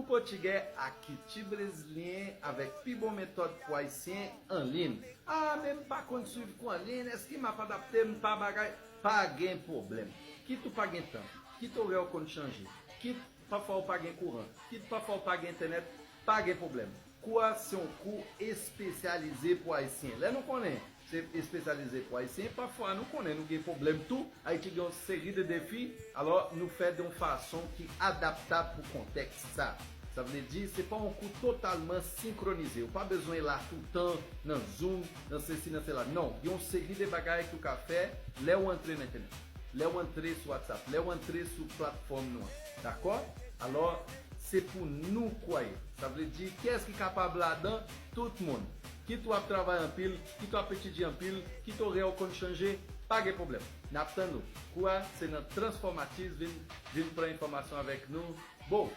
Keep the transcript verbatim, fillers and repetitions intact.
Pòtigè ak kilti brezilyen avèk pi bon metòd pou Ayisyen an liy. A, men m pa konn swiv kou an liy, èske m ap adapte m pa bagay? Pa gen pwoblèm. Kit ou pa gen tan, kit orè w konn chanje, kit pafwa ou pa gen kouran, kit pafwa ou pa gen entènèt, pa gen pwoblèm. Kou a se yon kou espesyalize pou Ayisyen. Lè nou konnen se espesyalize pou Ayisyen, pafwa nou konnen nou gen pwoblèm tou. Ayiti gen yon seri de defi, alò nou fè de yon fason ki adaptab pou kontèks sa. Sa vle di, se pa yon kou totalman senkronize. Ou pa bezwen la toutan nan Zoom, nan sesi, nan sela. Non, gen yon seri de bagay ke w ka fè lè w antre nan entènèt, lè w antre sou WhatsApp, lè w antre sou platfòm nou an. Dakò? Alò, se pou nou kwè. Sa vle di, kiyès ki kapab ladan? Tout moun. Kit w ap travay anpil, kit w ap etidye anpil, kit orè w konn chanje, pa gen pwoblèm. N ap tann ou. Kou a se nan Transformatis, vin, vin pran enfòmasyon avèk nou. Bon,